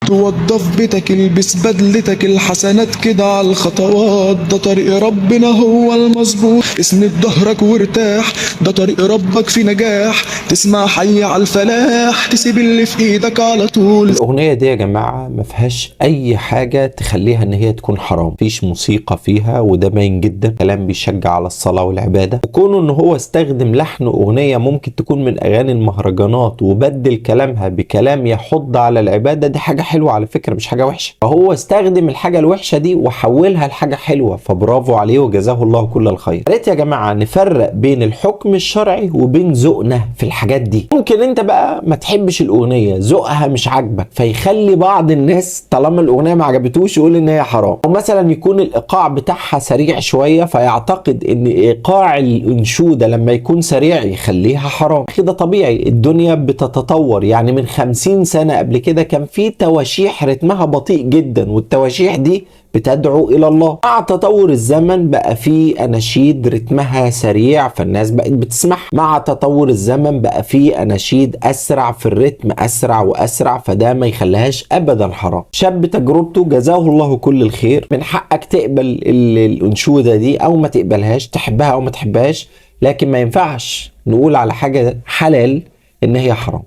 توضف بيتك، البس بدلتك، الحسنات كده على الخطوات، ده طريق ربنا هو المظبوط. اسند ظهرك وارتاح، ده طريق ربك في نجاح. تسمع حي على الفلاح، تسيب اللي في ايدك على طول. الأغنية دي يا جماعة ما فيهاش أي حاجة تخليها إن هي تكون حرام، مفيش موسيقى فيها وده باين جدا، كلام بيشجع على الصلاة والعبادة، وكونه إن هو استخدم لحن أغنية ممكن تكون من أغاني المهرجانات وبدل كلامها بكلام يحض على العبادة، دي حاجة حلوة على فكرة، مش حاجة وحشة. فهو استخدم الحاجة الوحشة دي وحولها لحاجة حلوة، فبرافو عليه وجزاه الله كل الخير. يا ريت يا جماعة نفرق بين الحكم الشرعي وبين ذوقنا في الحاجات دي. ممكن انت بقى ما تحبش الأغنية، ذوقها مش عاجبك، فيخلي بعض الناس طالما الأغنية ما عجبتوش يقول إن هي حرام، أو مثلا يكون الإيقاع بتاعها سريع شوية فيعتقد إن إيقاع الأنشودة لما يكون سريع يخليها حرام. كده طبيعي، الدنيا بتتطور. يعني من 50 سنة قبل كده كان في تواشيح رتمها بطيء جدا، والتواشيح دي بتدعو إلى الله. مع تطور الزمن بقى في أناشيد رتمها سريع فالناس بقت بتسمعها. مع تطور الزمن بقى في أناشيد أسرع في الرتم، أسرع وأسرع، فده ما يخليهاش أبدا حرام. شاب تجربته جزاه الله كل الخير. من حقك تقبل الأنشودة دي أو ما تقبلهاش، تحبها أو ما تحبهاش، لكن ما ينفعش نقول على حاجة حلال إن هي حرام.